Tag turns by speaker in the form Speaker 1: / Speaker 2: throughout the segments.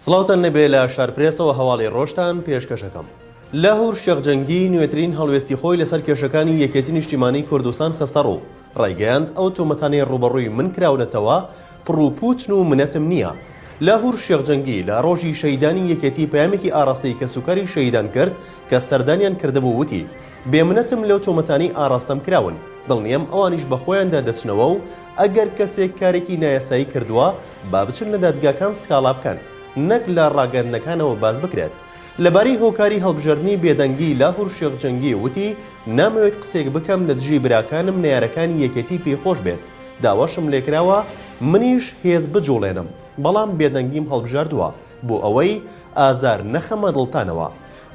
Speaker 1: سڵاوتان لێبێ لە شارپرێسەوە هەواڵی ڕۆژتان پێشکەشەکەم. لاهور شێخ جەنگی نوێترین هەڵوێستی خۆی لەسەر کێشەکانی یەکێتی نیشتیمانی کوردستان خستەڕوو، ڕایگەیاند ئەو تۆمەتانەی ڕووبەڕووی من کراونەتەوە پڕوپووچن و منەتم نییە. لاهور شێخ جەنگی لە ڕۆژی شەهیدانی یەکێتی پەیامێکی ئاڕاستەی کەسوکاری شەهیدان کرد کە سەردانیان کردبوو وتی، بێ منەتم لەو تۆمەتانەی ئاڕاستەم کراون، دڵنیام ئەوانیش بەخۆیاندا دەچنەوە و ئەگەر کەسێک کارێکی نایاسایی کردووە با بچن لە دادگاکان سکاڵا بکەن نەک لە ڕاگەیاندنەکانەوە باس بکرێت. لەبارەی هۆکاری هەڵبژاردنی بێدەنگی لاهور شێخ جەنگی وتی، نامەوێت قسەیەک بکەم لە دژی براکانم نەیارەکانی یەکێتی پێی خۆش بێت، داواشم لێکراوە منیش هێز بجوڵێنم، بەڵام بێدەنگیم هەڵبژاردووە بۆ ئەوەی ئازار نەخەمە دڵتانەوە.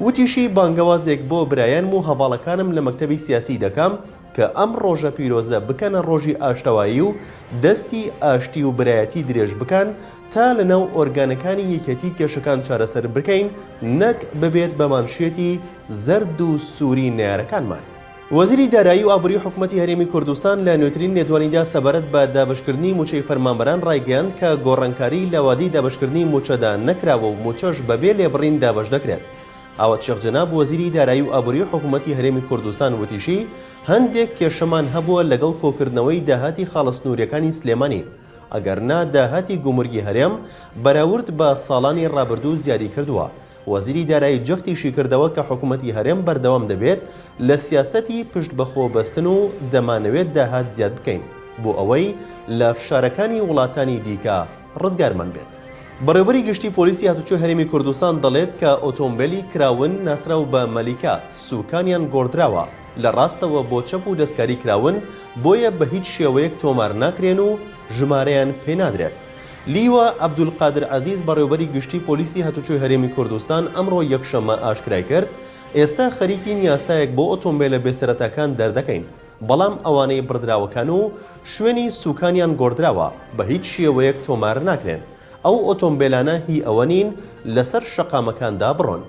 Speaker 1: وتیشی، بانگەوازێک بۆ برایانم و هەڤاڵەکانم لە مەکتەبی سیاسی دەکەم کە ئەم ڕۆژە پیرۆزە بکەنە ڕۆژی ئاشتەوایی و دەستی ئاشتی و برایەتی درێژ بکەن تا لەناو ئۆرگانەکانی یەکێتی کێشەکان چارەسەر بکەین نەک ببێت بە مانشێتی زەرد و سووری نەیارەکانمان. وەزیری دارایی و ئابووری حکومەتی هەرێمی کوردستان لە نوێترین لێدوانیدا سەبارەت بە دابەشکردنی مووچەی فەرمانبەران ڕایگەیاند کە گۆڕانکاری لە وادەی دابەشکردنی مووچەدا نەکراوە و مووچەش بەبێ لێبڕین دابەش دەکرێت. ئاوات شێخ جەناب وەزیری دارایی و ئابووری حکومەتی هەرێمی کوردستان وتیشی، هەندێک کێشەمان هەبووە لەگەڵ کۆکردنەوەی داهاتی خاڵە سنوورییەکانی سلێمانی، ئەگەرنا داهاتی گومرگی هەرێم بەراورد بە ساڵانی ڕابردوو زیادی کردووە. وەزیری دارایی جەختیشی کردەوە کە حکومەتی هەرێم بەردەوام دەبێت لە سیاسەتی پشت بەخۆ بەستن و دەمانەوێت داهات زیاد بکەین بۆ ئەوەی لە فشارەکانی وڵاتانی دیکە ڕزگارمان بێت. بەڕێوبەری گشتی پۆلیسی هاتوچۆی هەرێمی کوردستان دەڵێت کە ئۆتۆمبێلی کراون ناسراو بە مەلیکە سوکانیان گۆڕدراوە لە ڕاستەوە بۆ چەپ و دەستکاری کراون بۆیە بە هیچ شێوەیەک تۆمار ناکرێن و ژمارەیان پێنادرێت. لیوا عەبدولقادر عەزیز بەڕێوبەری گشتی پۆلیسی هاتوچۆی هەرێمی کوردستان ئەمڕۆ یەکشەممە ئاشکرای کرد، ئێستا خەریکین یاسایەک بۆ ئۆتۆمبێلە بێسەرەتاکان دەردەکەین، بەڵام ئەوانەی بڕدراوەکان و شوێنی سوکانیان گۆڕدراوە بە هیچ شێوەیەک تۆمار ناکرێن، ئەو ئۆتۆمبێلانە هی ئەوە نین لەسەر شەقامەکاندا بڕۆن.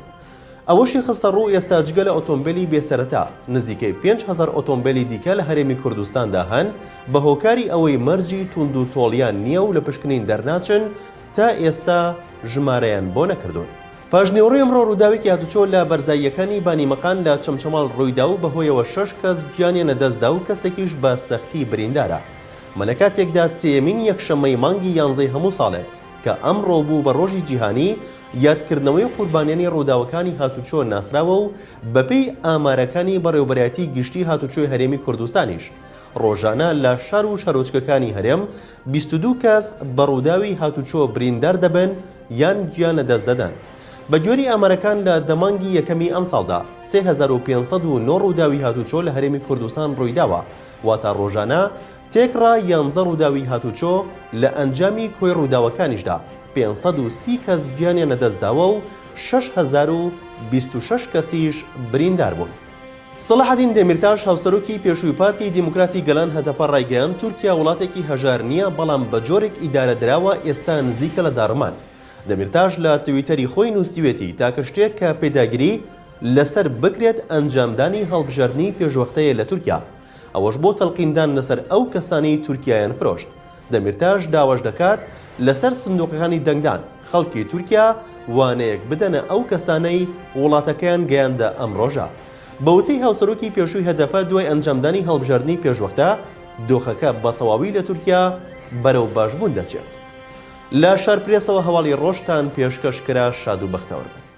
Speaker 1: ئەوەشی خستەڕوو، ئێستا جگە لە ئۆتۆمبێلی بێسەرەتا، نزیکەی 5000 ئۆتۆمبێلی دیکە لە هەرێمی کوردستاندا هەن، بە هۆکاری ئەوەی مەرجی توندوتۆڵیان نییە و لە پشکنین دەرناچن، تا ئێستا ژمارەیان بۆ نەکردوون. پاشنیوەڕۆی ئەمڕۆ ڕووداوێکی هاتوچۆ لە بەرزاییەکانی بانیمەقان لە چەمچەماڵ ڕوویدا و بەهۆیەوە شەش کەس گیانیان لەدەستدا و کەسێکیش بە سەختی بریندارە. ئەمە لەکاتێکدا سێیەمین یەکشەممەی مانگی یانزەی هەموو ساڵێک کە ئەمڕۆ بوو بە ڕۆژی جیهانی یادکردنەوەی قوربانیانی ڕووداوەکانی هاتوچۆ ناسراوە و بەپێی ئامارەکانی بەڕێوەبەرایەتی گشتی هاتوچۆی هەرێمی کوردستانیش ڕۆژانە لە شار و شارۆچکەکانی هەرێم 22 کەس بە ڕووداوی هاتوچۆ بریندار دەبن یان گیان لەدەست دەدەن. بەگوێری ئامارەکان لە دە مانگی یەکەمی ئەمساڵدا 3509 ڕووداوی هاتوچۆ لە هەرێمی کوردستان ڕوویداوە، واتە ڕۆژانە تێکڕا یانزە ڕووداوی هاتوچۆ، لە ئەنجامی کۆی ڕووداوەکانیشدا 530 کەس گیانیان لەدەستداوە و 6026 کەسیش بریندار بوون. سەڵاحەدین دەمیرتاش، هاوسەرۆکی پێشووی پارتی دیموکراتی گەلان هەدەپە ڕایگەیاند، تورکیا وڵاتێکی هەژار نییە، بەڵام بە جۆرێک ئیدارە دراوە ئێستا نزیکە لە داڕمان. دەمیرتاش لە تویتەری خۆی نووسیوێتی، تاکە شتێک کە پێداگری لەسەر بکرێت ئەنجامدانی هەڵبژاردنی پێشوەختەیە لە تورکیا، ئەوەش بۆ تەلقیندان لەسەر ئەو کەسانەی تورکیایان فرۆشت. دەمیرتاش داواش دەکات لەسەر سندوقەکانی دەنگدان، خەڵکی تورکیا وانەیەک بدەنە ئەو کەسانەی وڵاتەکەیان گەیاندە ئەم ڕۆژە. بە وتەی هاوسەرۆکی پێشووی هەدەپە دوای ئەنجامدانی هەڵبژاردنی پێشوەختە، دۆخەکە بە تەواوی لە تورکیا بەرەو باشبوون دەچێت. لە شارپرێسەوە هەواڵی ڕۆژتان پێشکەش کرا شاد و بەختەوەر بن.